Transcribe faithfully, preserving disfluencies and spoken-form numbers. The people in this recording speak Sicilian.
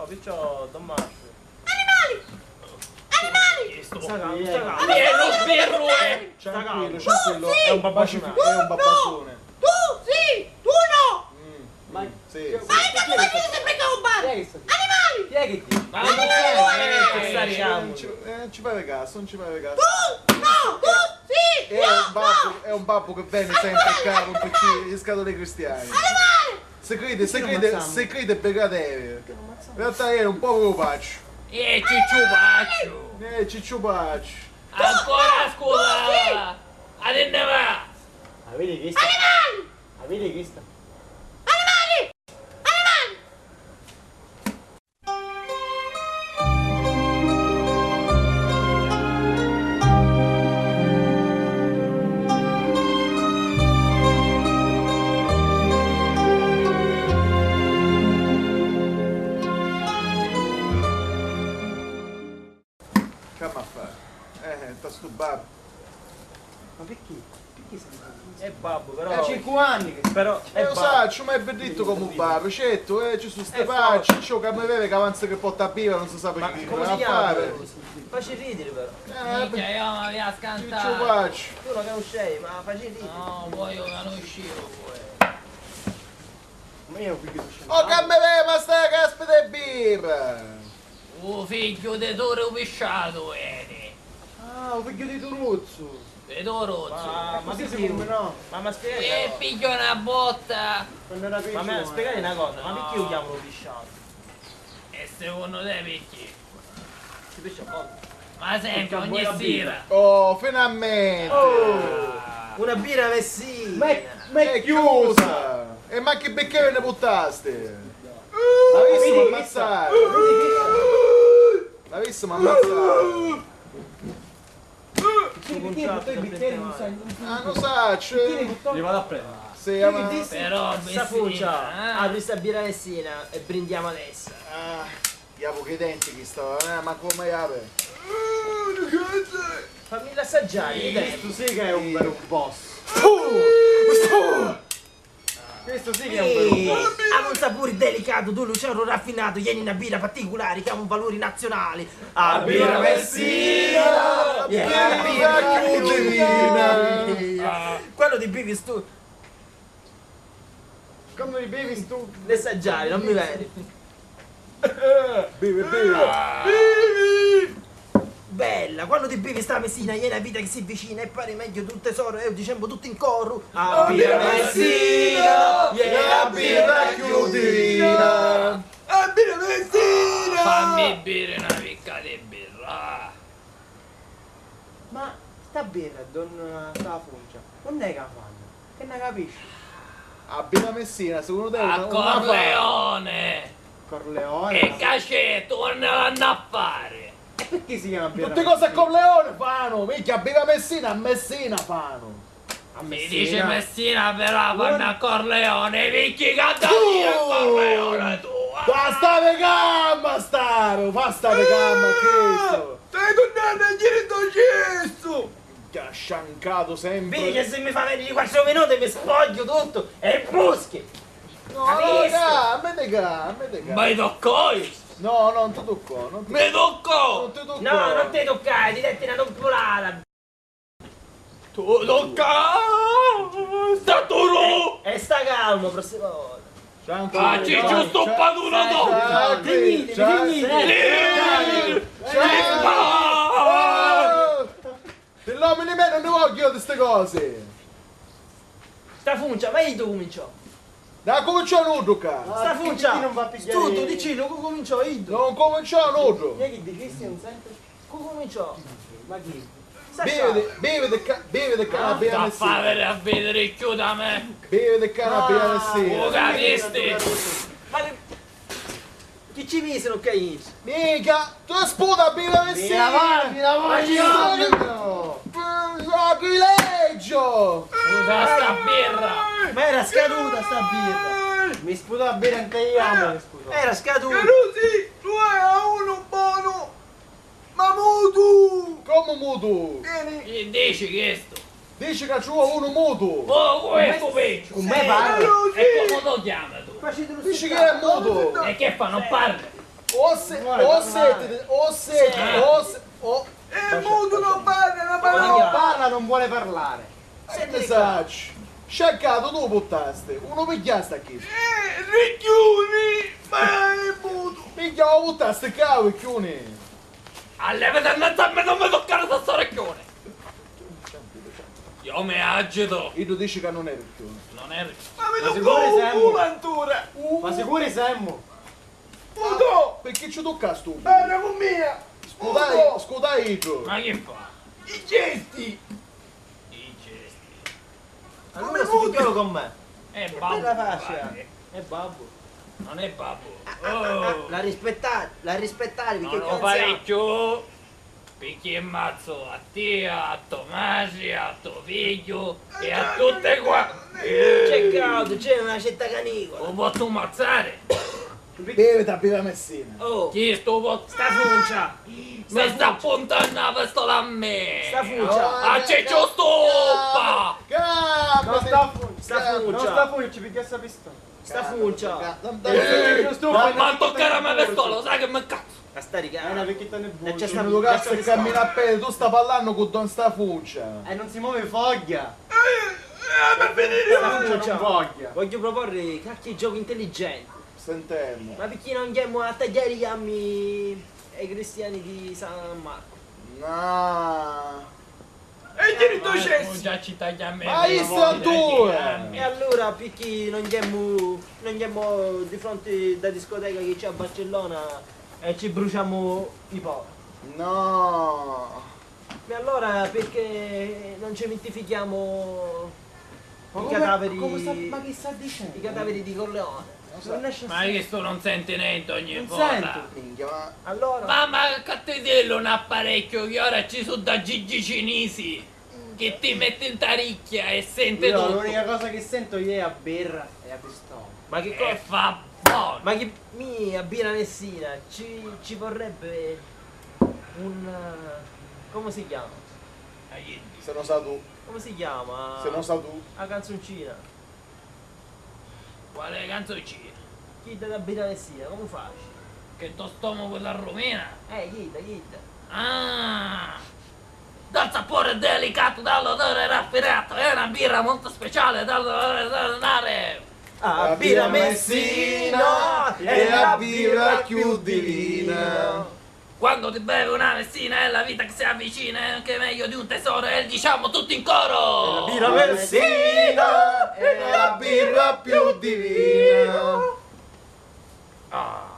Perciò Don Marco. Animali! Animali! Sta calmu, sta calmu. È uno sberro, eh! Tranquillo, tranquillo, è un babbasone, è un babbasone. Tu sì, tu no! Mm, mm, sì, sì. Ma io non ti faccio sempre campare! Animali! Chi è che dice? Ma non ci, eh, non ci fai caso, non ci fai caso. Tu no! Tu sì! È un babbo, è un babbo che vene sempre qua con tutti gli scatole cristiani. Animali! Se crede, se crede, se crede brigadeiro. In realtà è un povero paccio. Eh, cicciu pacciu! Eh, cicciu pacciu! Ancora a scuola! Adenne va! Avete visto? Animali! Avete visto? Animali! Animali! C'amma a fari? Eh, nta stu babbu. Ma picchì? Picchì stai... È babbu, però. È cincu anni che... Però è babbu. Eh, lo sacciu, ma è biddittu comu babbu, certu, eh, ci su sti pacci, ciò ca mi vede ca avanza che porta a biva, non si sape chi a fari. Faci ridiri, però. Eh, minchia, io mi avia scantatu. Cicciu pacciu. Tu lo canuscevi, ma faci ridiri. No, voi lo canuscivu, voi. Ma io figghiu di... Oh, ca mi vede, ma sta caspita e birra! U figghiu di Turi u pisciatu veni. Ah, u figghiu di Turuzzu. Di Turuzzu. Ma, ma picchì? Ma, ma spiega. E pigghiu na botta. Quannu era picciuni. Ma spiegati na cosa, ma picchì u chiamanu u pisciatu? E secunnu te picchì? Chi piscia a volte? Ma sempri, ogni sira. Oh, finalmenti! Oh, una birra Messina! Ma è, ma è chiusa! E mancu i biccheri ne puttasti! L'avissimu ammazzari! L'avissimu ammazzari! Ah, non sacciu! Li vado a prendere. Sì, ma... Però, sta funcia, apri sta birra Messina e brindiamo adesso. Ah, iapu chi denti chi sta, eh, ma come iape? Fammi l'assaggiare, i denti. Questo sì che è un vero boss. Questo sì che è un vero boss. Havi un sapuri delicatu, dulci, raffinatu, ieni na birra particulari chi havi un valuri nazionali. A birra Messina! Yeah. Birra chiù divina! Quannu ti bivi stu... Quannu ti bivi stu... L'assaggiari, non mi vedi. Bivi, bivi. Bella, quannu ti bivi sta Messina, ieni a vita chi si vicina e pari megghiu d'un tesoru, eu dicemmu tutti in coru. A birra Messina, yeah, a birra chiù divina. A birra Messina! Fammi biri na picca di birra. Ma sta birra, don, sta funcia, unn'è ca fannu? Chi nna capisci? A birra Messina, secunnu te, a Corleone! Corleone? E cacettu, unni l'hannu a fari? E picchì si chiama birra Messina? Tutti cosi a Corleone fanu, minchia, a birra Messina, a Messina fanu! Si dici Messina, però fannu a Corleone, picchì ca da dire a Corleone tu? Basta di camma, staru, basta di camma, Cristo! Stai turnannu a jiri ntô cestu! Minchia, sciancatu sempri! Vidi che si mi fa vèniri quattru minuti mi spogghiu tuttu e buschi! No, no, ca, a me te ca, a me te ca. Ma mi toccò! No, no, non ti toccò, non ti toccò. Mi toccò! Non ti toccò! No, non ti tuccai, ti detti na tumpulata! Tu, tocca! Sta duru! E sta calmu, prossima volta. Ah, Cicciu, sto paduro, tocca! Finiti, finiti! Dill'omini me non ne voglio di ste cose! Sta funcia, ma iddu cuminciò. Da cuminciò nuddu ca! Sta funcia! Stu, dicillu, cu cuminciò iddu! Non cuminciò nuddu! Chi è chi dicissi, non senti? Cu cuminciò? Ma chi? Biviti, biviti ca, biviti ca na birra Messina! Sta a fari a vidiri cchiù da me! Biviti ca na birra Messina! U capisti? Ma chi, chi ci misinu ccà intra? Minchia! Tu sputa a birra Messina! Mira va, mira va, mira va! Sacrilegio! Scusa sta birra! Ma era scaduta sta birra! Mi sputò a birra in te jamma, mi sputò! Era scaduta! Carusi, tu hai a unu bonu! Ma mutu! Comu mutu? Vieni! Chi dici chistu? Dici ca ci vò unu mutu! Oh, cu è stu picciu? Cu me parra? E comu tu chiami tu? Dici chi è mutu! E che fa, non parla? O se, o sentiti, o senti, o se, o... Eh, mutu non parla, non parla. Non parla, non vuole parlare. Ma che ne sacciu? Sciaccatu, tu puttasti, u nu pigghiasti a chistu? Eh, ricchiuni, ma è mutu. Minchia, u puttasti ccà, ricchiuni. Allevati annanzi a me, non mi toccare sta ricchiuni. Io mi agito. Iddu dici ca non è ricchiuni. Non è ricchiuni. Ma mi toccò u culo antura. Ma sicuri semu? Mutu! Pirchì ci tuccasti u culo? Era cu mia! Scutai, scutai iddu! Ma chi fa? I gesti! I gesti. Allura stu figghiolu con me. È babbu, bella faccia. È babbu. Non è babbu. Oh. La rispettati, la rispettati pirchì... Non lo fari cchiù. Picchì ammazzu a tia, a to matri, a to figghiu e a tutti quanti. C'è caudu, c'è una certa canicola. Lu pozzu ammazzari? Beviti a birra Messina. Oh. Chistu po... Sta funcia. Mi sta puntannu a pistola a me. Sta funcia. A Cicciu Stuppa. Calma. Sta funcia. Non sta funcia, ci pigghiassi a pistola. Sta funcia. Ma, ma toccare a me pistola, sai che mi cazzo? A stari ca. È una vecchietta nel buio. C'è sta... Lu cazzo e cammina a pedi, tu sta parlando con don sta funcia. E non si muove foglia. Eh, eh, per vedere. Sta funcia non foglia. Voglio proporre qualche gioco intelligente. Sentemu. Ma perché non andiamo a tagliare i gambi ai cristiani di San Marco? No. E chi tu cessi? Già ci tagliamo. Ma io sto due. E allora perché non andiamo, non andiamo di fronte da discoteca che c'è a Barcellona e ci bruciamo i poveri? No. E allora perché non ci mortifichiamo i cadaveri, ma chi sta dicendo? I cadaveri di Corleone. Ma chistu non senti nenti ogni vota. Non sentu. Minchia, ma... Allora? Mamma, accattitellu un apparecchiu chi ora ci su da Gigi Cinisi chi ti metti nta ricchia e senti tuttu. Io l'unica cosa che sento io è a birra e a pistola. Ma che cosa? E fa buono. Ma che mi a birra Messina ci, ci vorrebbe un, eh, come si chiama? Se non sa tu. Come si chiama? Se non sa tu. La canzoncina. Quale canzoncina? Chidda da birra Messina, comu faci? Che to stomacu t'arrumina? Eh, chidda, chidda. Ah! Dal sapore delicato, dall'odore raffinato, è una birra molto speciale, dall'odore da... A birra Messina è la birra più divina. Quando ti bevi una Messina è la vita che si avvicina, è anche meglio di un tesoro, e diciamo tutti in coro! La birra Messina è la birra più divina. Ah.